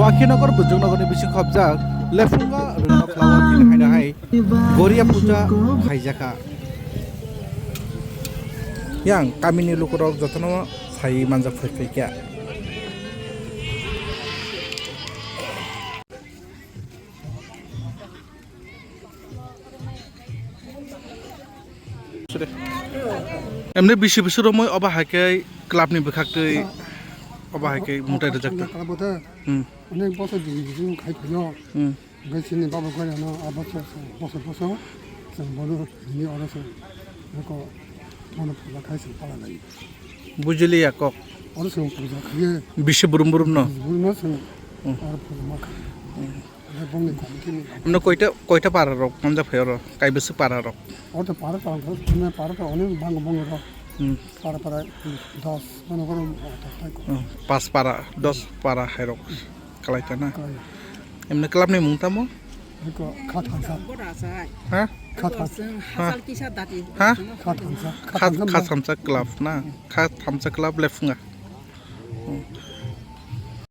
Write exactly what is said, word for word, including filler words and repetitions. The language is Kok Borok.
Pakhinagar Bujungnagorni bising khobjak Lephunga Rwngno Flower Hill haino hai Goria Puja khaijakha. Yang kamini lukurok jotono sai manjak phai phai kha. Emne bisi bisi romoi oba hai khe club ni bwkhak twi oba hai khe mutai rwjak ta. Club bo ta. Hmm. Onek bosor bisi bisi khai khayo. Hmm. Hingke chini baba gori ano a bosor bosor bosor chwng bono hini oro chwng beko bono phuja khai chwng pala lai. Bujiliya kok. Oro chwng phuja khai. Bisi brum brum no. Brum no chwng Hmm. oro phuja ma khai. Hmm. Hingke bongni committee ni. Amno koita, koita para rok manjak phai oro, kaibwswk para rok? Oro to para to, para to onek bang bong rok. Hmm. Para para dos, mano koro dos tai ko. Hmm. Pas para, dos para hai rok kalai ta na. Kalai. Emne club ni mung tamo? Eko kha thansa. Ha? Kha thansa. Ha? Ha? Kha thansa. Kha, kha thansa club na. Kha thansa club Lephunga. Hmm.